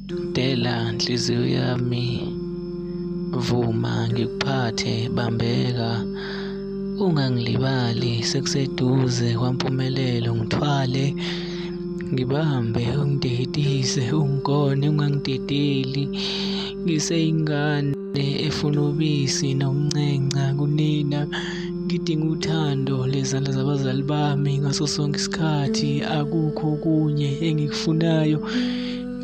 Dela nhliziyo yami, vuma ngikuphathe, bambeka, ungangilibali, sekuseduze kwampumelelo, ngithwale, ngibambe, ungididise, ungigone, ungangidedeli, ngiseyingane efuna ubisi nokuncenca kunina, ngidinga uthando lezandla zabazali bami ngaso sonke isikhathi, akukho okunye engikufunayo.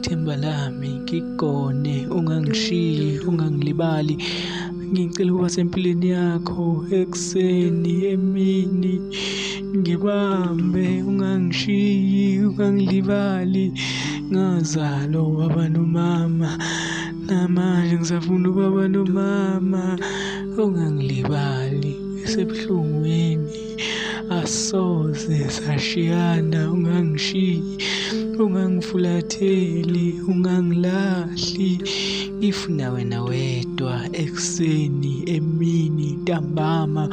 Ithemba lami ngikugone, ungangishiyi, ungangilibali. Ngicela ukuba sempilweni yakho ekuseni, emini, ngibambe, ungangishiyi, ungangilibali. Ngazalwa ubaba nomama, namanje ngisafuna ubaba nomama. Ungangilibali esebuhlungwini, asoze sashiyana, ungangishiyi, ungangifulatheli, ungangilahli. Ngifuna wena wedwa ekuseni, emini, ntambama.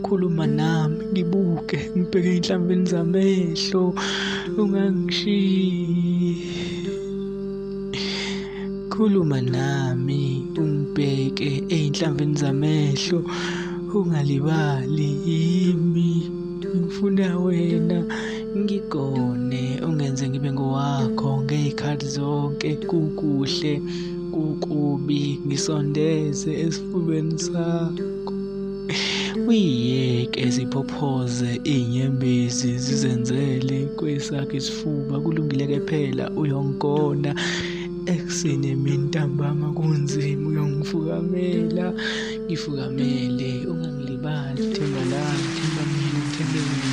Khuluma nami, ngibuke, ngibheke ey'nhlamvini zamehlo, ungangishiyi. Khuluma nami, ungibheke ey'nhlamvini zamehlo, ungalibali yimi, ngifuna wena, ngigone, ungenze ngibe ngowakho ngey'khathi zonke, kukuhle, kukubi, ngisondeze esifubeni sakho. Uyiyeke ziphophoze iy'nyembezi zizenzele kwesakho isifuba, kulungile-ke phela uyongigona ekuseni, emini, ntambama, kunzima uyongifukamela, ngifukamele, ungangilibali, themba lami, themba mina, ngithembe wena.